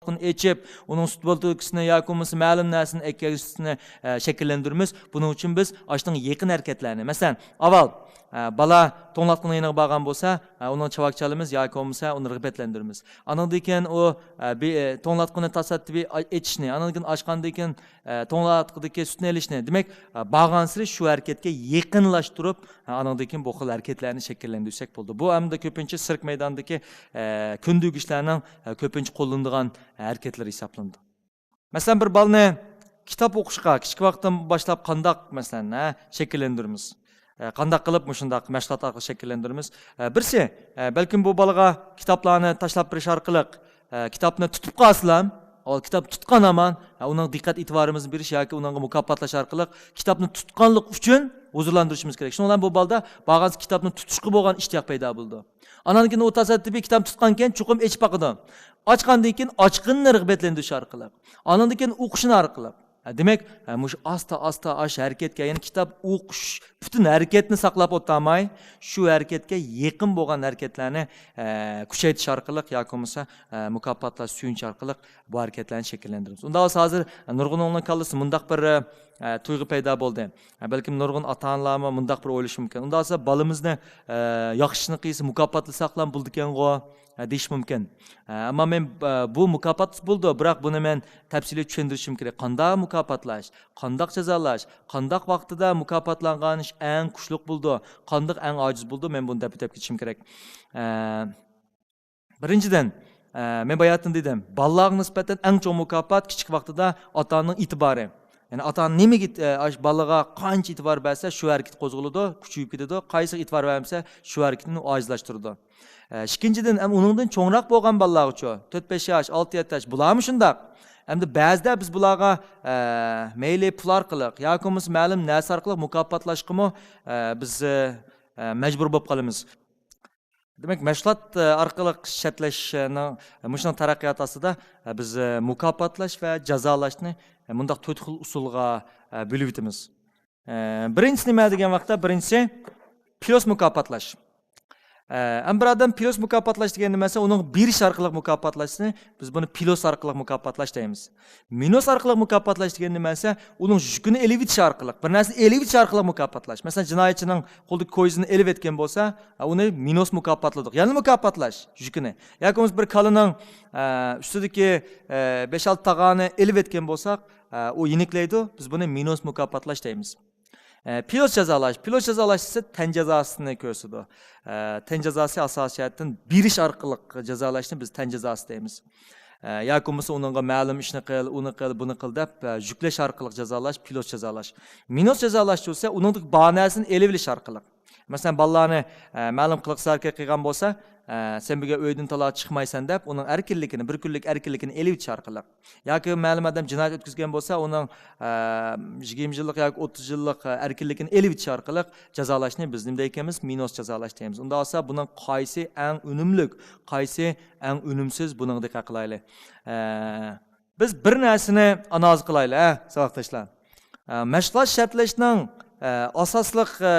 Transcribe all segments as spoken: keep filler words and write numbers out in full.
ئېچىپ، ئۇنىڭ سۈت بولتۇركىسىنى ياكى بولمىسا مەلۇم نەرسىنى ئەكەلگۈسىنى، ئە، شەكىللەندۈرىمىز. بۇنىڭ ئۈچۈن بىز ئاشۇنىڭ يېقىن ھەرىكەتلەرنى، مەسىلەن، ئاۋۋال، ئە، بالا توڭلاتقۇنىڭ يېنىغا بارغان بولسا، ئە، ئۇنىڭغا چاۋاك چالىمىز ياكى بولمىسا ئۇنى رىغبەتلەندۈرىمىز. ئانىڭدىن كېيىن ئۇ، ئە، بى-، ئە، توڭلاتقۇنى تاسادىپىي ئا-، ئېچىشنى، ئانىڭدىن كېيىن ئاچقاندىن كېيىن، ئە، توڭلاتقۇدىكى سۈتنى ئېلىشنى، دېمەك، ئە، بارغانسېرى شۇ ھەرىكەتكە يېقىنلاشتۇرۇپ، ئانىڭدىن كېيىن بۇ خىل ھەرىكەتلەرنى شەكىللەندۈرسەك بولىدۇ. بۇ ئەمدى كۆپىنچە سىرك مەيدانىدىكى، ئە، كۆندۈرگۈچلەرنىڭ، ئە، كۆپىنچە قوللىنىدىغان ھەرىكەتلىرى ھېسابلىنىدۇ. مەسىلەن، بىر بالىنى كىتاب ئوقۇشقا كىچىك ۋاقىتتىن باشلاپ قانداق، مەسىلەن، ھە، شەكىللەندۈرىمىز؟ ئە، قانداق قىلىپ مۇشۇنداق مەشغۇلات ئارقىلىق شەكىللەندۈرىمىز؟ ئە، بىرسى، ئە، بەلكىم بۇ بالىغا كىتابلارنى تاشلاپ بېرىش ئارقىلىق، ئە، كىتابنى تۇتۇپ قالسىلا، ئاۋۋال كىتاب تۇتقان ھامان، ئە، ئۇنىڭ دىققەت ئېتىبارىمىزنى بېرىش ياكى ئۇنىڭغا مۇكاپاتلاش ئارقىلىق كىتابنى تۇتقانلىق ئۈچۈن ھۇزۇرلاندۇرۇشىمىز كېرەك. شۇنىڭ بىلەن بۇ بالىدا بارغانسېرى كىتابنى تۇتۇشقا بولغان ئىشتىياق پەيدا بولىدۇ. ئانان كېيىن ئۇ تاسادىپىي كىتابنى تۇتقان كېيىن چوقۇم ئېچىپ باقىدۇ. ئاچقاندىن كېيىن ئاچقىنىنى رىغبەتلەندۈرۈش ئارقىلىق، ئانىڭدىن كېيىن ئوقۇشىنى ئارقىلىق. ھە، دېمەك، ھە، مۇشۇ ئاستا، ئاستا ئاشۇ ھەرىكەتكە، يەنى كىتاب ئوقۇش پۈتۈن ھەرىكەتنى ساقلاپ ئولتۇرماي، شۇ ھەرىكەتكە يېقىن بولغان ھەرىكەتلەرنى، ئە، كۈچەيتىش ئارقىلىق ياكى بولمىسا، ئە، مۇكاپاتلاش، سۆيۈنۈش ئارقىلىق بۇ ھەرىكەتلەرنى شەكىللەندۈرىمىز. ئۇنداق بولسا ھازىر نۇرغۇننىڭ كاللىسىدا مۇنداق بىر، ئە، تۇيغۇ پەيدا بولدى. ئە، بەلكىم نۇرغۇن ئاتا-ئانىلارمۇ مۇنداق بىر ئويلىشى مۇمكىن. ئۇنداق بولسا بالىمىزنى، ئە، ياخشى ئىشنى قىلسا مۇكاپاتلىساقلا بولىدىكەنغۇ، ئە، دېيىشى مۇمكىن. ئە، ئەمما مەن، ئە، بۇ مۇكاپات بولىدۇ، بىراق بۇنى مەن تەپسىلىي چۈشەندۈرۈشۈم كېرەك. قانداق مۇكاپاتلاش، قانداق جازالاش، قانداق ۋاقتىدا مۇكاپاتلانغان ئىش ئەڭ كۈچلۈك بولىدۇ، قانداق ئەڭ ئاجىز بولىدۇ، مەن بۇنى دەپ ئۆتۈپ كېتىشىم كېرەك. ئە، بىرىنچىدىن، ئە، مەن باياتىن دېدىم، بالىلارغا نىسبەتەن ئەڭ چوڭ مۇكاپات كىچىك ۋاقتىدا ئاتا-ئانىنىڭ ئېتىبارى. يەنى ئاتا-ئانا نېمىگە، ئە، ئاشۇ بالىغا قانچە ئېتىبار بەرسە، شۇ ھەرىكىتى قوزغىلىدۇ، كۈچىيىپ كېتىدۇ. قايسىغا ئېتىبار بەرمىسە، شۇ ھەرىكىتىنى ئاجىزلاشتۇرىدۇ. ئە، ئىككىنچىدىن، ئەم، ئۇنىڭدىن چوڭراق بولغان بالىلارغىچۇ، تۆت بەش ياش، ئالتە يەتتە ياش، بۇلارمۇ شۇنداق. ئەمدى بەزىدە بىز بۇلارغا، ئە، مەيلى پۇل ئارقىلىق ياكى بولمىسا مەلۇم نەرسە ئارقىلىق مۇكاپاتلاشقىمۇ، ئە، بىز، ئە، مەجبۇر بولۇپ قالىمىز. دېمەك، مەشغۇلات، ئە، ئارقىلىق شەرتلەشنىڭ، مۇشۇنىڭ تەرەققىياتى ئاستىدا، ئە، بىز، ئە، مۇكاپاتلاش ۋە جازالاشنى، ئە، مۇنداق تۆت خىل ئۇسۇلغا، ئە، بۆلۈۋېتىمىز. ئە، بىرىنچىسى نېمە دېگەن ۋاقىتتا، بىرىنچىسى پىلوس مۇكاپاتلاش. ئە، ئەمما بىر ئادەم پىلوس مۇكاپاتلاش دېگەن نېمە دېسە، ئۇنىڭ بېرىش ئارقىلىق مۇكاپاتلاشنى بىز بۇنى پىلوس ئارقىلىق مۇكاپاتلاش دەيمىز. مىنوس ئارقىلىق مۇكاپاتلاش دېگەن نېمە دېسە، ئۇنىڭ يۈكىنى ئېلىۋېتىش ئارقىلىق، بىر نەرسىنى ئېلىۋېتىش ئارقىلىق مۇكاپاتلاش. مەسىلەن، جىنايەتچىنىڭ قولىدىكى كويزىنى ئېلىۋەتكەن بولسا، ئۇنى مىنوس مۇكاپاتلىدۇق. يەنە مۇكاپاتلاش يۈكىنى. ياكى بولمىسا بىر كالىنىڭ، ئە، ئۈستىدىكى، ئە، بەش-ئالتە تاغارنى ئېلىۋەتكەن بولساق، ئە، ئۇ يېنىكلەيدۇ. بىز بۇنى مىنوس مۇكاپاتلاش دەيمىز. ئە، پىلوس جازالاش. پىلوس جازالاش دېسە تەن جازاسىنى كۆرسىتىدۇ. ئە، تەن جازاسى ئاساسىي جەھەتتىن بېرىش ئارقىلىق جازالاشنى بىز تەن جازاسى دەيمىز. ئە، ياكى بولمىسا ئۇنىڭغا مەلۇم ئىشنى قىل، ئۇنى قىل، بۇنى قىل دەپ، ئە، يۈكلەش ئارقىلىق جازالاش، پىلوس جازالاش. مىنوس جازالاش بولسا ئۇنىڭدىكى بار نەرسىنى ئېلىۋېلىش ئارقىلىق. مەسىلەن، بالىلارنى، ئە، مەلۇم قىلىق ھەرىكەت قىلغان بولسا، ئە، سەن بۈگۈن ئۆيدىن تالا چىقمايسەن دەپ، ئۇنىڭ ئەركىنلىكىنى، بىر كۈنلۈك ئەركىنلىكىنى ئېلىۋېتىش ئارقىلىق. ياكى مەلۇم ئادەم جىنايەت ئۆتكۈزگەن بولسا، ئۇنىڭ، ئە، يىگىرمە يىللىق ياكى ئوتتۇز يىللىق، ئە، ئەركىنلىكىنى ئېلىۋېتىش ئارقىلىق جازالاشنى بىز نېمە دەيمىز؟ مىنوس جازالاش دەيمىز. ئۇنداق بولسا، بۇنىڭ قايسى ئەڭ ئۈنۈملۈك، قايسى ئەڭ ئۈنۈمسىز، بۇنىڭغا دىققەت قىلايلى. ئە، بىز بىر نەرسىنى ئانالىز قىلايلى، ھە، ساۋاقداشلار. ئە، مەشغۇلات شەرتلەشنىڭ، ئە، ئاساسلىق، ئە،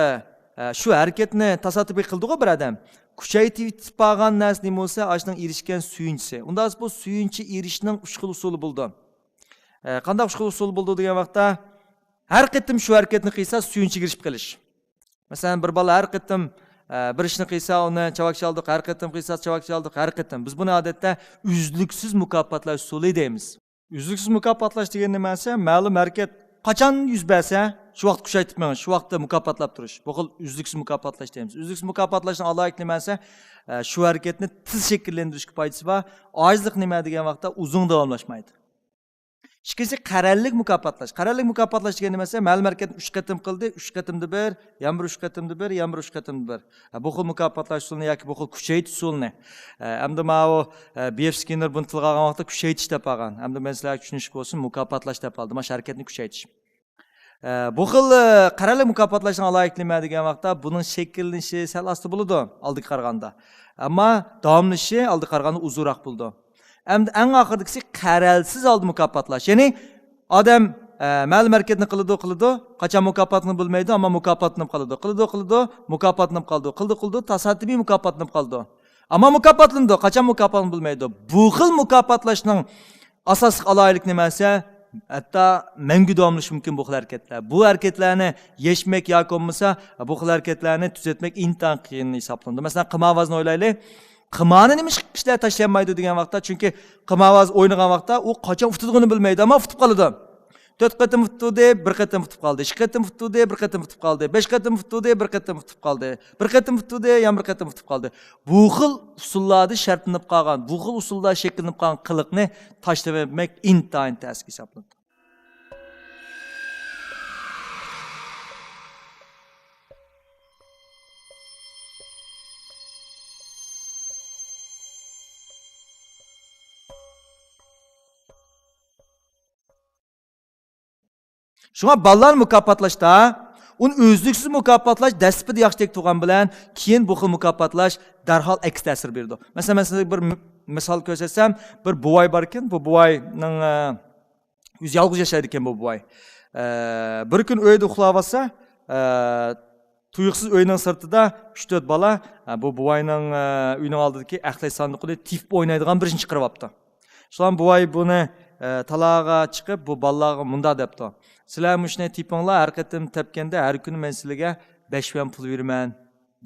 ئە، شۇ ھەرىكەتنى تاسادىپىي قىلدىغۇ بىر ئادەم. كۈچەيتىپ بارغان نەرسە نېمە بولسا، ئاشۇنىڭ ئېرىشكەن سۆيۈنچىسى. ئۇنداق بۇ سۆيۈنچە ئېرىشىشنىڭ ئۈچ خىل ئۇسۇلى بولىدۇ. ئە، قانداق ئۈچ خىل ئۇسۇل بولىدۇ دېگەن ۋاقىتتا، ھەر قېتىم شۇ ھەرىكەتنى قىلسا، سۆيۈنچىگە ئېرىشىپ قېلىش. مەسىلەن، بىر بالا ھەر قېتىم، ئە، بىر ئىشنى قىلسا، ئۇنى چاۋاك چالدۇق، ھەر قېتىم قىلسا، چاۋاك چالدۇق، ھەر قېتىم. بىز بۇنى ئادەتتە ئۈزلۈكسىز مۇكاپاتلاش ئۇسۇلى دەيمىز. ئۈزلۈكسىز مۇكاپاتلاش دېگەن نېمە دېسە، مەلۇم ھەرىكەت قاچان يۈز بەرسە، شۇ ۋاقىت كۈچەيتىپ مېڭىش، شۇ ۋاقىتتا مۇكاپاتلاپ تۇرۇش. بۇ خىل ئۈزلۈكسىز مۇكاپاتلاش دەيمىز. ئۈزلۈكسىز مۇكاپاتلاشنىڭ ئالاھىدىلىكى نېمە دېسە، ئە، شۇ ھەرىكەتنى تېز شەكىللەندۈرۈشكە پايدىسى بار. ئاجىزلىق نېمە دېگەن ۋاقىتتا ئۇزۇن داۋاملاشمايدۇ. ئىككىنچىسى، قەرەللىك مۇكاپاتلاش. قەرەللىك مۇكاپاتلاش دېگەن نېمە دېسە، مەلۇم ھەرىكەتنى ئۈچ قېتىم قىلدى، ئۈچ قېتىمدا بىر، يەنە بىر ئۈچ قېتىمدا بىر، يەنە بىر ئۈچ قېتىمدا بىر. ھە، بۇ خىل مۇكاپاتلاش ئۇسۇلىنى ياكى بۇ خىل كۈچەيتىش ئۇسۇلىنى، ھە، ئەمدى ماۋۇ، ھە، بى ئېف سكىننېر بۇنى تىلغا ئالغان ۋاقىتتا كۈچەيتىش دەپ ئالغان. ئەمدى مەن سىلەرگە چۈشىنىشلىك بولسۇن، مۇكاپاتلاش دەپ ئالدىم. مانا شۇ ھەرىكەتنى كۈچەيتىش. ئە، بۇ خىل، ئە، قەرەللىك مۇكاپاتلاشنىڭ ئالاھىدىلىكى نېمە دېگەن ۋاقىتتا، بۇنىڭ شەكىللىنىشى سەل ئاستا بولىدۇ، ئالدىغا قارىغاندا. ئەمما داۋاملىشىشى ئالدىغا قارىغاندا ئۇزۇنراق بولىدۇ. ئەمدى ئەڭ ئاخىرىدىكىسى قەرەلسىز ھالدا مۇكاپاتلاش. يەنى ئادەم، ئە، مەلۇم ھەرىكەتنى قىلىدۇ، قىلىدۇ، قاچان مۇكاپاتلىنىپ بولمايدۇ، ئەمما مۇكاپاتلىنىپ قالىدۇ. قىلىدۇ، قىلىدۇ، مۇكاپاتلىنىپ قالىدۇ. قىلىدۇ، قىلىدۇ، تاسادىپىي مۇكاپاتلىنىپ قالىدۇ. ئەمما مۇكاپاتلىنىدۇ. قاچان مۇكاپاتلىنىدۇ بىلمەيدۇ. بۇ خىل مۇكاپاتلاشنىڭ ئاساسلىق ئالاھىدىلىكى نېمە دېسە، ھەتتا مەڭگۈ داۋاملىشىشى مۇمكىن بۇ خىل ھەرىكەتلەر. بۇ ھەرىكەتلەرنى يەشمەك ياكى بولمىسا بۇ خىل ھەرىكەتلەرنى تۈزەتمەك ئىنتايىن قىيىن ھېسابلىنىدۇ. مەسىلەن، قىمارۋازنى ئويلايلى. قىمارنى نېمىشقا كىشىلەر تاشلىيالمايدۇ دېگەن ۋاقىتتا، چۈنكى قىمارۋاز ئوينىغان ۋاقىتتا ئۇ قاچان ئۇتىدىغىنى بىلمەيدۇ، ئەمما ئۇتۇپ قالىدۇ. تۆت قېتىم ئۇتتۇردى، بىر قېتىم ئۇتۇپ قالدى. ئىككى قېتىم ئۇتتۇردى، بىر قېتىم ئۇتۇپ قالدى. بەش قېتىم ئۇتتۇردى، بىر قېتىم ئۇتۇپ قالدى. بىر قېتىم ئۇتتۇردى، يەنە بىر قېتىم ئۇتۇپ قالدى. بۇ خىل ئۇسۇللاردا شەرتلىنىپ قالغان، بۇ خىل ئۇسۇلدا شەكىللىنىپ قالغان قىلىقنى تاشلىۋەتمەك ئىنتايىن تەسكە ھېسابلىنىدۇ. شۇڭا بالىلارنى مۇكاپاتلاشتا، ئۇنى ئۈزلۈكسىز مۇكاپاتلاش دەسلىپىدە ياخشى تەگتۈرگەن بىلەن، كېيىن بۇ خىل مۇكاپاتلاش دەرھال ئەكس تەسىر بېرىدۇ. مەسىلەن، مەن سىزگە بىر م-، مىسال كۆرسەتسەم، بىر بوۋاي بار ئىكەن، بۇ بوۋاينىڭ، ئە، ئۆزى يالغۇز ياشايدىكەن بۇ بوۋاي. ئە، بىر كۈن ئۆيدە ئۇخلاۋاتسا، ئە، تۇيۇقسىز ئۆينىڭ سىرتىدا ئۈچ تۆت بالا، ئە، بۇ بوۋاينىڭ، ئە، ئۆيىنىڭ ئالدىدىكى ئەخلەت ساندۇقىنى تېپىپ ئوينايدىغان بىر ئىشنى چىقىرىۋاپتۇ. شۇڭا بوۋاي بۇنى، ئە، تالاغا چىقىپ، بۇ بالىلارغا مۇنداق دەپتۇ: «سىلەر مۇشۇنى تېپىڭلار، ھەر قېتىم تەپكەندە ھەر كۈنى مەن سىلەرگە بەش يۈەن پۇل بېرىمەن.»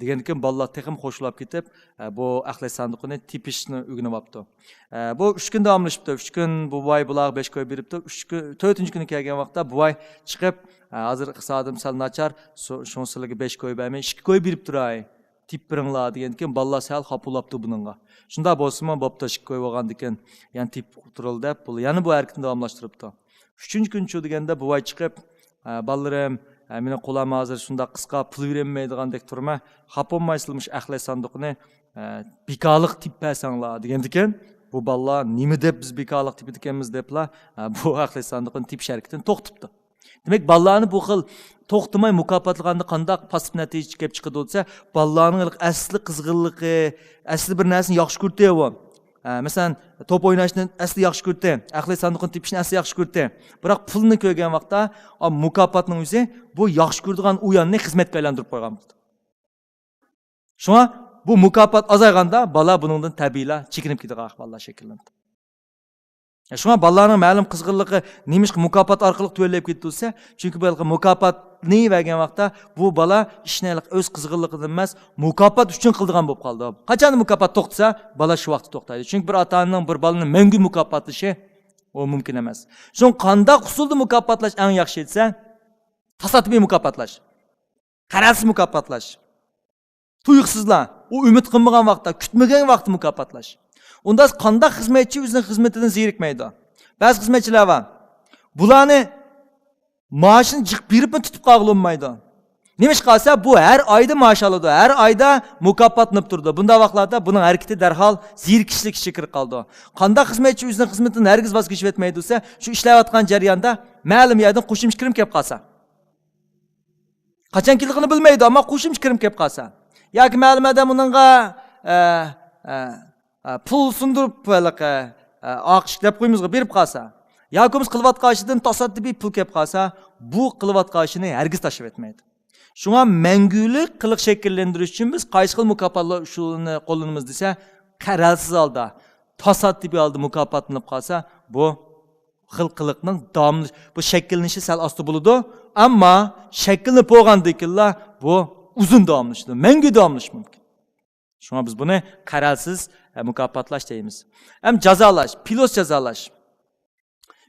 دېگەندىكىن بالىلار تېخىمۇ خوش بولاپ كېتىپ، ئە، بۇ ئەخلەت ساندۇقىنى تېپىشنى ئۆگىنىۋاپتۇ. ئە، بۇ ئۈچ كۈن داۋاملىشىپتۇ. ئۈچ كۈن بۇ بوۋاي بۇلارغا بەش كوي بېرىپتۇ. ئۈچ كۈن، تۆتىنچى كۈنى كەلگەن ۋاقىتتا بوۋاي چىقىپ، ئە، ھازىر ئىقتىسادىم سەل ناچار، سو-، شۇڭا سىلەرگە بەش كوي بەرمەي، ئىككى كوي بېرىپ تۇراي. تېپىپ بېرىڭلار دېگەندىكىن بالىلار سەل خاپا بولاپتۇ بۇنىڭغا. شۇنداق بولسىمۇ بوپتۇ، ئىككى كوي بولغاندىكىن يەنە تېپىپ تۇرۇل دەپ، بۇ يەنە بۇ ھەرىكىتىنى داۋاملاشتۇرۇپتۇ. ئۈچىنچى كۈنچۇ دېگەندە بوۋاي چىقىپ، «ئە، بالىلىرىم، ئە، مېنىڭ قولۇم ھازىر شۇنداق قىسقا، پۇل بېرەلمەيدىغاندەك تۇرىمەن. خاپا بولمايسىلەر، مۇشۇ ئەخلەت ساندۇقىنى، ئە، بىكارلىق تېپىپ بەرسەڭلار» دېگەندىكىن، بۇ بالىلار نېمە دەپ بىز بىكارلىق تېپىدىكەنمىز دەپلا، ئە، بۇ ئەخلەت ساندۇقىنى تېپىش ھەرىكىتىنى توختىتىپتۇ. دېمەك، بالىلارنى بۇ خىل توختىماي مۇكاپاتلىغاندا قانداق پاسسىپ نەتىجە كېلىپ چىقىدۇ دېسە، بالىلارنىڭ ھېلىقى ئەسلى قىزغىنلىقى، ئەسلى بىر نەرسىنى ياخشى كۆرىدۇ ئۇ. ئە، مەسىلەن، توپ ئويناشنى ئەسلى ياخشى كۆرىدۇ، ئەخلەت ساندۇقىنى تېپىشنى ئەسلى ياخشى كۆرىدۇ. بىراق پۇلنى كۆرگەن ۋاقىتتا، ئا، مۇكاپاتنىڭ ئۆزى بۇ ياخشى كۆرىدىغان ئۇ ياننى خىزمەتكە ئايلاندۇرۇپ قويغان بولىدۇ. شۇڭا بۇ مۇكاپات ئازايغاندا بالا بۇنىڭدىن تەبىئىيلا چېكىنىپ كېتىدىغان ئەھۋاللار شەكىللىنىدۇ. شۇڭا بالىلارنىڭ مەلۇم قىزغىنلىقى نېمىشقا مۇكاپات ئارقىلىق تۆۋەنلەپ كېتىدۇ دېسە، چۈنكى بۇ ھېلىقى مۇكاپاتنى بەرگەن ۋاقىتتا بۇ بالا ئىشنى ھېلىقى ئۆز قىزغىنلىقىدىن ئەمەس، مۇكاپات ئۈچۈن قىلىدىغان بولۇپ قالىدۇ. قاچان مۇكاپات توختىسا، بالا شۇ ۋاقىتتا توختايدۇ. چۈنكى بىر ئاتا-ئانىنىڭ بىر بالىنى مەڭگۈ مۇكاپاتلىشى ئۇ مۇمكىن ئەمەس. شۇڭا قانداق ئۇسۇلدا مۇكاپاتلاش ئەڭ ياخشى دېسە، تاسادىپىي مۇكاپاتلاش. قەرەلسىز مۇكاپاتلاش. تۇيۇقسىزلا، ئۇ ئۈمىد قىلمىغان ۋاقىتتا، كۈتمىگەن ۋاقىتتا مۇكاپاتلاش. ئۇندا قانداق خىزمەتچى ئۆزىنىڭ خىزمىتىدىن زېرىكمەيدۇ؟ بەزى خىزمەتچىلەر بار. بۇلارنى مائاشىنى جىق بېرىپمۇ تۇتۇپ قالغىلى بولمايدۇ. نېمىشقا دېسە، بۇ ھەر ئايدا مائاش ئالىدۇ، ھەر ئايدا مۇكاپاتلىنىپ تۇرىدۇ. بۇنداق ۋاقىتلاردا بۇنىڭ ھەرىكىتى دەرھال زېرىكىشلىك ئىچىگە كىرىپ قالىدۇ. قانداق خىزمەتچى ئۆزىنىڭ خىزمىتىدىن ھەرگىز ۋاز كېچىپ ئۆتمەيدۇ دېسە، شۇ ئىشلەۋاتقان جەرياندا مەلۇم يەردىن قوشۇمچە كىرىم كېلىپ قالسا. قاچان كېلىدىغىنى بىلمەيدۇ، ئەمما قوشۇمچە كىرىم كېلىپ قالسا. ياكى مەلۇم ئادەم ئۇنىڭغا، ئە، ئە، ئە، پۇل سۇندۇرۇپ، ھېلىقى، ئە، ئاقىش دەپ قويىمىزغۇ، بېرىپ قالسا. ياكى بولمىسا قىلىۋاتقان ئىشىدىن تاسادىپىي پۇل كېلىپ قالسا، بۇ قىلىۋاتقان ئىشىنى ھەرگىز تاشلاپ ئۆتمەيدۇ. شۇڭا مەڭگۈلۈك قىلىق شەكىللەندۈرۈش ئۈچۈن بىز قايسى خىل مۇكاپاتلاش ئۇسۇلىنى قوللىنىمىز دېسە، قەرەلسىز ھالدا، تاسادىپىي ھالدا مۇكاپاتلىنىپ قالسا، بۇ خىل قىلىقنىڭ داۋاملىش-، بۇ شەكىللىنىشى سەل ئاستا بولىدۇ، ئەمما شەكىللىنىپ بولغاندىن كېيىنلا بۇ ئۇزۇن داۋاملىشىدۇ، مەڭگۈ داۋاملىشىشى مۇمكىن. شۇڭا بىز بۇنى قەرەلسىز، ئە، مۇكاپاتلاش دەيمىز. ھەم جازالاش، پىلوس جازالاش.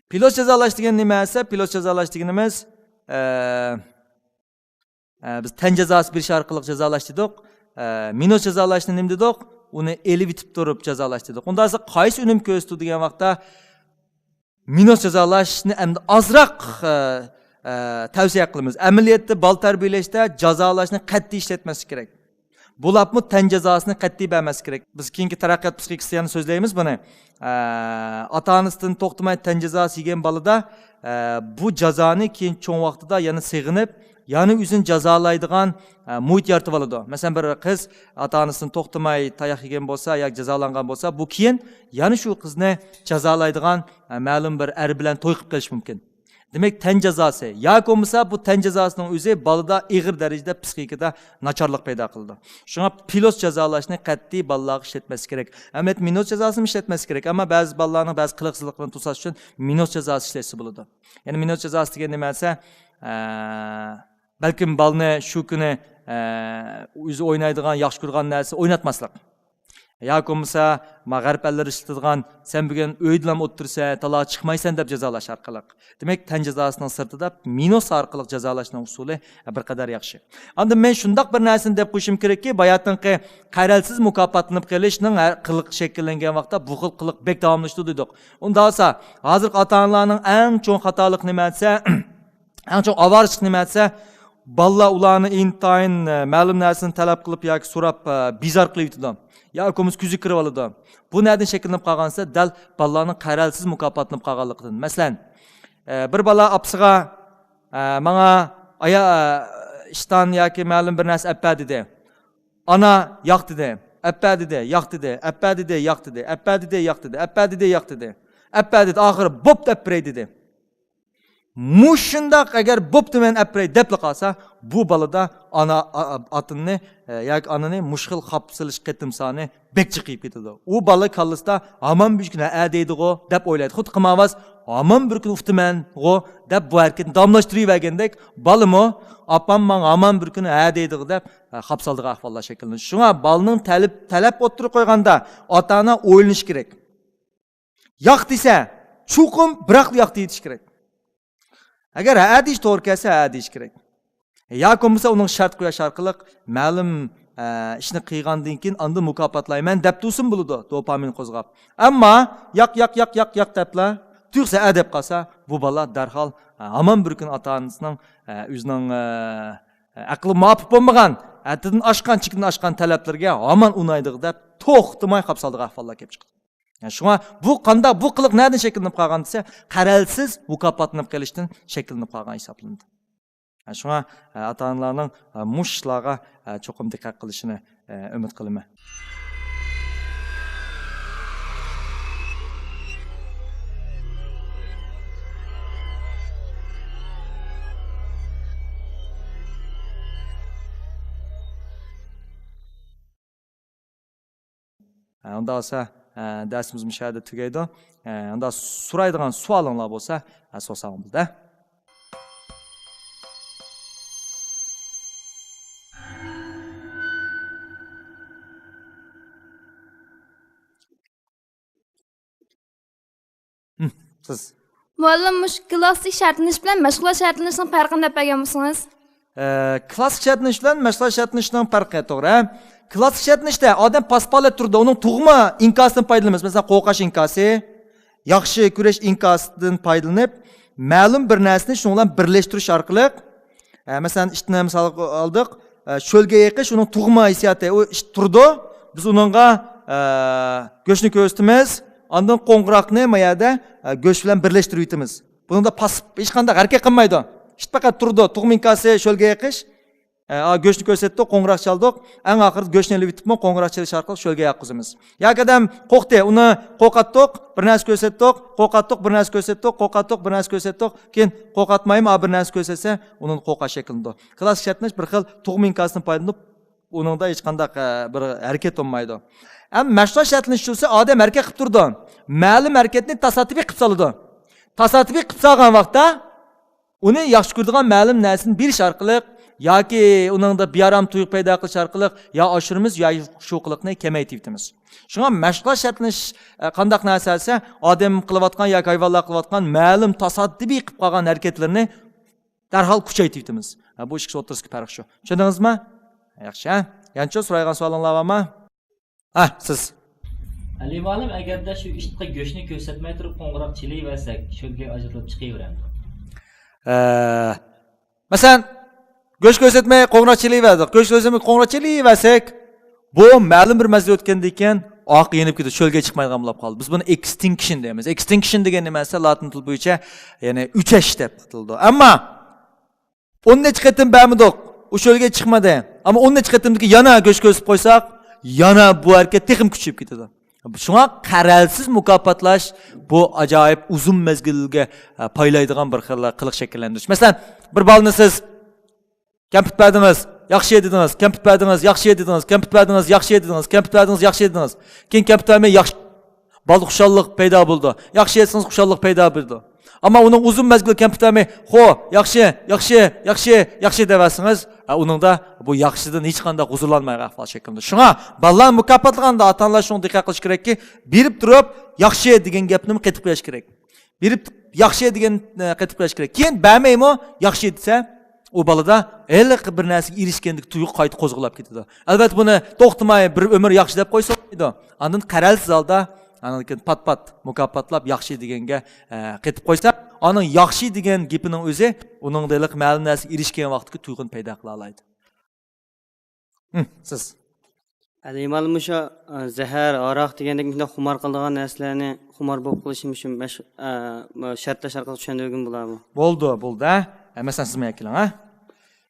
پىلوس جازالاش دېگەن نېمە دېسە، پىلوس جازالاش دېگىنىمىز، ئە، ئە، بىز تەن جازاسى بېرىش ئارقىلىق جازالاش دېدۇق. ئە، مىنۇس جازالاشنى نېمە دېدۇق؟ ئۇنى ئېلىۋېتىپ تۇرۇپ جازالاش دېدۇق. ئۇنداق بولسا قايسى ئۈنۈم كۆرسىتىدۇ دېگەن ۋاقىتتا، مىنۇس جازالاشنى ئەمدى ئازراق، ئە، ئە، تەۋسىيە قىلىمىز. ئەمەلىيەتتە بالا تەربىيەلەشتە جازالاشنى قەتئىي ئىشلەتمەسلىك كېرەك. بولۇپمۇ تەن جازاسىنى قەتئىي بەرمەسلىك كېرەك. بىز كېيىنكى تەرەققىيات پسىخىكىسىدا يەنە سۆزلەيمىز بۇنى. ئە، ئاتا-ئانىسىدىن توختىماي تەن جازاسى يېگەن بالىدا، ئە، بۇ جازانى كېيىن چوڭ ۋاقتىدا يەنە سېغىنىپ، يەنە ئۆزىنى جازالايدىغان، ئە، مۇھىت يارىتىپ ئالىدۇ. مەسىلەن، بىر قىز ئاتا-ئانىسىدىن توختىماي تاياق يېگەن بولسا ياكى جازالانغان بولسا، بۇ كېيىن يەنە شۇ قىزنى جازالايدىغان، ئە، مەلۇم بىر ئەر بىلەن توي قىلىپ قېلىشى مۇمكىن. دېمەك، تەن جازاسى ياكى بولمىسا بۇ تەن جازاسىنىڭ ئۆزى بالىدا ئېغىر دەرىجىدە پسىخىكىدا ناچارلىق پەيدا قىلىدۇ. شۇڭا پىلوس جازالاشنى قەتئىي بالىلارغا ئىشلەتمەسلىك كېرەك. ئەمەلىيەتتە مىنۇس جازاسىنى ئىشلەتمەسلىك كېرەك، ئەمما بەزى بالىلارنىڭ بەزى قىلىقسىزلىقلىرىنى توساش ئۈچۈن مىنۇس جازاسى ئىشلەتسە بولىدۇ. يەنى مىنۇس جازاسى دېگەن نېمە دېسە، ئە، بەلكىم بالىنى شۇ كۈنى، ئە، ئۆزى ئوينايدىغان، ياخشى كۆرىدىغان نەرسە ئويناتماسلىق. ياكى بولمىسا، ما غەرب ئەللىرى ئىشلىتىدىغان، سەن بۈگۈن ئۆيدىلا ئولتۇرىسەن، تالاغا چىقمايسەن دەپ جازالاش ئارقىلىق. دېمەك، تەن جازاسىنىڭ سىرتىدا مىنۇس ئارقىلىق جازالاشنىڭ ئۇسۇلى بىر قەدەر ياخشى. ئاندىن مەن شۇنداق بىر نەرسىنى دەپ قويۇشۇم كېرەككى، باياتىنقى قەرەلسىز مۇكاپاتلىنىپ قېلىشنىڭ ھەر قىلىق شەكىللەنگەن ۋاقىتتا بۇ خىل قىلىق بەك داۋاملىشىدۇ دېدۇق. ئۇنداق بولسا، ھازىرقى ئاتا-ئانىلارنىڭ ئەڭ چوڭ خاتالىقى نېمە دېسە، ئەڭ چوڭ ئاۋارىچىلىق نېمە دېسە، بالىلار ئۇلارنى ئىنتايىن، ئە، مەلۇم نەرسىنى تەلەپ قىلىپ ياكى سوراپ، ئە، بېزار قىلىۋېتىدۇ. ياكى بولمىسا كۆزى كىرىۋالىدۇ. بۇ نەدىن شەكىللىنىپ قالغان دېسە، دەل بالىلارنىڭ قەرەلسىز مۇكاپاتلىنىپ قالغانلىقىدىن. مەسىلەن، ئە، بىر بالا ئاپىسىغا، ئە، ماڭا ئايا، ئە، ئىشتان ياكى مەلۇم بىر نەرسە ئەپ بەر دېدى. ئانا ياق دېدى، ئەپ بەر دېدى، ياق دېدى، ئەپ بەر دېدى، ياق دېدى، ئەپ بەر دېدى، ياق دېدى، ئەپ بەر دېدى، ياق دېدى. ئەپ بەر دېدى، ئاخىرى بوپتۇ، ئەپ بېرەي دېدى. مۇشۇنداق ئەگەر بوپتۇ مەن ئەپ بېرەي دەپلا قالسا، بۇ بالىدا ئانا، ئا-، ئا-، ئاتىنى، ئە، ياكى ئانىنى مۇشۇ خىل خاپا سېلىش قېتىم سانى بەك جىقىيىپ كېتىدۇ. ئۇ بالا كاللىسىدا ھامان بىر كۈنى ھە دەيدىغۇ دەپ ئويلايدۇ. خۇددى قىمارۋاز ھامان بىر كۈنى ئۇتىمەنغۇ دەپ بۇ ھەرىكەتنى داۋاملاشتۇرۇۋەرگەندەك، بالىمۇ ئاپام ماڭا ھامان بىر كۈنى ھە دەيدىغۇ دەپ، ئە، خاپسالىدىغان ئەھۋاللار شەكىللىنىدۇ. شۇڭا بالىنىڭ تەلىپ، تەلەپ ئوتتۇرىغا قويغاندا ئاتا-ئانا ئويلىنىشى كېرەك. ياق دېسە، چوقۇم بىراقلا ياق دېيىش كېرەك. ئەگەر ھە دېيىش توغرا كەلسە، ھە دېيىش كېرەك. ياكى بولمىسا ئۇنىڭ شەرت قويۇش ئارقىلىق مەلۇم، ئە، ئىشنى قىلغاندىن كېيىن ئاندىن مۇكاپاتلايمەن دەپ تۇرسىمۇ بولىدۇ، دوپامىن قوزغاپ. ئەمما ياق، ياق، ياق، ياق، ياق دەپلا، تۇيۇقسىز ھە دەپ قالسا، بۇ بالا دەرھال، ئە، ھامان بىر كۈنى ئاتا-ئانىسىنىڭ، ئە، ئۆزىنىڭ، ئە، ئەقلى مۇۋاپىق بولمىغان، ھەددىدىن ئاشقان، چېكىدىن ئاشقان تەلەپلىرىگە ھامان ئۇنايدىغۇ دەپ توختىماي خاپسالىدىغان ئەھۋاللار كېلىپ چىقىدۇ. يەنى شۇڭا بۇ قانداق، بۇ قىلىق نەدىن شەكىللىنىپ قالغان دېسە، قەرەلسىز مۇكاپاتلىنىپ قېلىشتىن شەكىللىنىپ قالغان ھېسابلىنىدۇ. يەنى شۇڭا، ئە، ئاتا-ئانىلارنىڭ، ئە، مۇشۇ ئىشلارغا، ئە، چوقۇم دىققەت قىلىشىنى، ئە، ئۈمىد قىلىمەن. ھە، ئۇنداق بولسا، ھە، دەرسىمىز مۇشۇ يەردە تۈگەيدۇ. ھە، ئۇنداق سورايدىغان سوئالىڭلار بولسا، ھە، سورىساڭلار بىزدە. ھىم، سىز. مۇئەللىم، مۇشۇ كىلاسسىك شەرتلىنىش بىلەن مەشغۇلات شەرتلىنىشنىڭ پەرقىنى دەپ بەرگەن بولسىڭىز. ئە، كىلاسسىك شەرتلىنىش بىلەن مەشغۇلات شەرتلىنىشنىڭ پەرقى، توغرا. كىلاسسىك شەرتلىنىشتە ئادەم پاسپالەت تۇرىدۇ، ئۇنىڭ تۇغما ئىنكاسىدىن پايدىلىنىمىز. مەسىلەن، قوغۇرغاق ئىنكاسى، ياخشى كۈرەش ئىنكاسىدىن پايدىلىنىپ، مەلۇم بىر نەرسىنى شۇنىڭ بىلەن بىرلەشتۈرۈش ئارقىلىق، ئە، مەسىلەن، ئىتنى مىسالغا ئالدۇق، ئە، شۆلگە يېقىش ئۇنىڭ تۇغما ھېسسىياتى، ئۇ ئىت تۇرىدۇ، بىز ئۇنىڭغا، ئە، گۆشنى كۆرسىتىمىز، ئاندىن قوڭغۇراقنى ما يەردە، ئە، گۆش بىلەن بىرلەشتۈرۈۋېتىمىز. بۇنىڭدا پاس-، ھېچقانداق ھەرىكەت قىلمايدۇ. ئىت پەقەت تۇرىدۇ، تۇغما ئىنكاسى، شۆلگە يېقىش. ئە، ئا، گۆشنى كۆرسەتتۇق، قوڭغۇراق چالدۇق. ئەڭ ئاخىرىدا گۆشنى ئېلىۋېتىپمۇ، قوڭغۇراق چېلىش ئارقىلىق شۆلگە ياققۇزىمىز. ياكى ئادەم قورقتى، ئۇنى قورقاتتۇق، بىر نەرسە كۆرسەتتۇق، قورقاتتۇق، بىر نەرسە كۆرسەتتۇق، قورقاتتۇق، بىر نەرسە كۆرسەتتۇق. كېيىن قورقاتمايمۇ، ئا، بىر نەرسە كۆرسەتسە، ئۇنىڭدا قورقاش شەكىللىنىدۇ. كىلاسسىك شەرتلىنىش بىر خىل تۇغما ئىنكاسىدىن پايدىلىنىپ، ئۇنىڭدا ھېچقانداق، ئە، بىر ھەرىكەت بولمايدۇ. ئەمما مەشغۇلات شەرتلىنىش ئۇسۇلى ئادەم ھەرىكەت قىلىپ تۇرىدۇ. مەلۇم ھەرىكەتنى تاسادىپىي قىلىپ سالىدۇ. تاسادىپىي قىلىپ سالغان ۋاقىتتا ئۇنى ياخشى كۆرىدىغان مەلۇم نەرسىنى بېرىش ئارقىلىق ياكى ئۇنىڭدا بىئارام تۇيغۇ پەيدا قىلىش ئارقىلىق يا ئاشۇرىمىز يا شۇ قىلىقنى كېمەيتىۋېتىمىز. شۇڭا مەشغۇلات شەرتلىنىش، ئە، قانداق نەرسە دېسە، ئادەم قىلىۋاتقان ياكى ھايۋانلار قىلىۋاتقان مەلۇم تاسادىپىي قىلىپ قالغان ھەرىكەتلىرىنى دەرھال كۈچەيتىۋېتىمىز. ھە، بۇ ئىككىسى ئوتتۇرىسىدىكى پەرق شۇ. چۈشەندىڭىزمۇ؟ ياخشى، ھە؟ يەنىچۇ سورايدىغان سوئالىڭلار بارمۇ؟ ھە، سىز. ئەلى مۇئەللىم، ئەگەردە شۇ ئىتقا گۆشنى كۆرسەتمەي تۇرۇپ قوڭغۇراق چېلىۋەرسەك، شۆلگە ئاجرىتىلىپ چىقىۋېرەمدۇ؟ ئە، مەسىلەن، گۆش كۆرسەتمەي قوڭغۇراق چېلىۋەردۇق. گۆش كۆرسەتمەي قوڭغۇراق چېلىۋەرسەك، بۇ مەلۇم بىر مەزگىل ئۆتكەندىن كېيىن ئارقا يېنىپ كېتىدۇ، شۆلگە چىقمايدىغان بولۇپ قالدى. بىز بۇنى ئېكستىنكشن دەيمىز. ئېكستىنكشن دېگەن نېمە دېسە، لاتىن تىل بويىچە، يەنى ئۆچەش دەپ ئاتىلىدۇ. ئەمما ئون نەچچە قېتىم بەرمىدۇق، ئۇ شۆلگە چىقمىدى. ئەمما ئون نەچچە قېتىمدىن كېيىن يەنە گۆش كۆرسىتىپ قويساق، يەنە بۇ ھەرىكەت تېخىمۇ كۈچىيىپ كېتىدۇ. شۇڭا قەرەلسىز مۇكاپاتلاش بۇ ئاجايىپ ئۇزۇن مەزگىلگە، ئە، پايلايدىغان بىر خىل قىلىق شەكىللەندۈرۈش. مەسىلەن، بىر بالىنى سىز كەمپۈت بەردىڭىز، ياخشى دېدىڭىز، كەمپۈت بەردىڭىز، ياخشى دېدىڭىز، كەمپۈت بەردىڭىز، ياخشى دېدىڭىز، كەمپۈت بەردىڭىز، ياخشى دېدىڭىز. كېيىن كەمپۈت بەرمەي ياخشى، بالىدا خۇشاللىق پەيدا بولىدۇ. ياخشى ئېيتسىڭىز خۇشاللىق پەيدا بولىدۇ. ئەمما ئۇنىڭ ئۇزۇن مەزگىل كەمپۈت بەرمەي، خو، ياخشى، ياخشى، ياخشى، ياخشى دەۋەرسىڭىز، ئە، ئۇنىڭدا بۇ ياخشىدىن ھېچقانداق ھۇزۇرلانمايدىغان ئەھۋال شەكىللىنىدۇ. شۇڭا بالىلارنى مۇكاپاتلىغاندا ئاتا-ئانىلار شۇنىڭغا دىققەت قىلىش كېرەككى، بېرىپ تۇرۇپ ياخشى دېگەن گەپنىمۇ قېتىپ قويۇش كېرەك. بېرىپ ياخشى دېگەن، ئە، قېتىپ قويۇش كېرەك. كېيىن بەرمەيمۇ ياخشى دېسە، ئۇ بالىدا ھېلىقى بىر نەرسىگە ئېرىشكەندىكى تۇيغۇ قايتا قوزغىلىپ كېتىدۇ. ئەلۋەتتە، بۇنى توختىماي بىر ئۆمۈر ياخشى دەپ قويسا بولمايدۇ. ئاندىن قەرەلسىز ھالدا، ئاندىن كېيىن پات-پات مۇكاپاتلاپ ياخشى دېگەنگە، ئە، قېتىپ قويسا، ئانىڭ ياخشى دېگەن گېپىنىڭ ئۆزى ئۇنىڭدا ھېلىقى مەلۇم نەرسىگە ئېرىشكەن ۋاقتىدىكى تۇيغۇنى پەيدا قىلالايدۇ. ھىم، سىز. ئەلى ئىمام مۇشۇ، ئە، زەھەر، ھاراق دېگەندەك مۇشۇنداق خۇمار قىلىدىغان نەرسىلەرنى خۇمار بولۇپ قېلىشى مۇشۇ مەش-، ئە، شەرتلەش ئارقىلىق چۈشەندۈرگىلى بولارمۇ؟ بولدى، بولدى، ھە؟ ئە، مەسىلەن، سىزمۇ كېلىڭ، ھە؟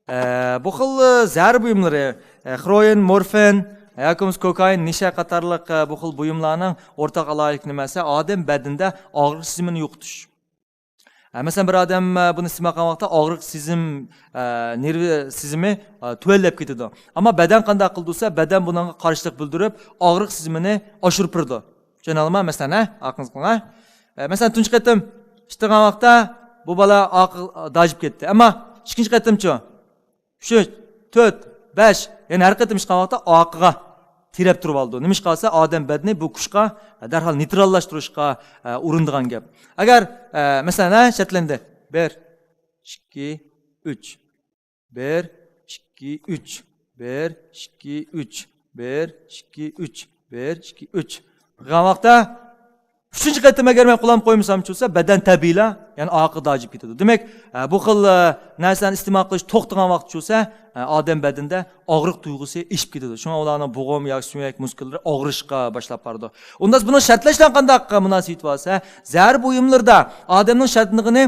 ئە، بۇ خىل، ئە، زەھەر بۇيۇملىرى، ئە، خروئىن، مورفىن، ياكى بولمىسا كوكائىن، نېشە قاتارلىق، ئە، بۇ خىل بۇيۇملارنىڭ ئورتاق ئالاھىدىلىكى نېمە دېسە، ئادەم بەدىنىدە ئاغرىق سېزىمىنى يوقىتىش. ئە، مەسىلەن، بىر ئادەم، ئە، بۇنى ئىستېمال قىلغان ۋاقىتتا ئاغرىق سېزىم، ئە، نېرۋا سېزىمى، ئە، تۆۋەنلەپ كېتىدۇ. ئەمما بەدەن قانداق قىلىدۇ دېسە، بەدەن بۇنىڭغا قارشىلىق بىلدۈرۈپ، ئاغرىق سېزىمىنى ئاشۇرۇپ بېرىدۇ. چۈشىنەلمە، مەسىلەن، ھە؟ ئاقىڭىز قىلىڭ، ھە؟ ئە، مەسىلەن، تۇنجى قېتىم ئىچتىرغان ۋاقىتتا بۇ بالا ئاقا داجىپ كەتتى. ئەمما ئىككىنچى قېتىمچۇ؟ ئۈچ، تۆت، بەش، يەنى ھەر قېتىم ئىچقان ۋاقىتتا ئاقىغا تىرەپ تۇرۇۋالىدۇ. نېمىشقا دېسە، ئادەم بەدىنى بۇ كۈچقە دەرھال نېيتراللاشتۇرۇشقا، ئە، ئۇرۇنىدىغان گەپ. ئەگەر، ئە، مەسىلەن، ھە، شەرتلەندى. بىر، ئىككى، ئۈچ. بىر، ئىككى، ئۈچ. بىر، ئىككى، ئۈچ. بىر، ئىككى، ئۈچ. بىر، ئىككى، ئۈچ. قىلغان ۋاقىتتا ئۈچىنچى قېتىم ئەگەر مەن قولامغا قويمىسامچۇ بولسا، بەدەن تەبىئىيلا، يەنى ئاقا داجىپ كېتىدۇ. دېمەك، ئە، بۇ خىل، ئە، نەرسىلەرنى ئىستېمال قىلىش توختىغان ۋاقىتچۇ بولسا، ئە، ئادەم بەدىنىدە ئاغرىق تۇيغۇسى ئېشىپ كېتىدۇ. شۇڭا ئۇلارنىڭ بوغۇم ياكى سۆڭەك مۇسكۇللىرى ئاغرىشقا باشلاپ بارىدۇ. ئۇنداق بۇنىڭ شەرتلەش بىلەن قانداق مۇناسىۋىتى بار دېسە، زەھەر بۇيۇملىرىدا ئادەمنىڭ شەرتلىنىدىغىنى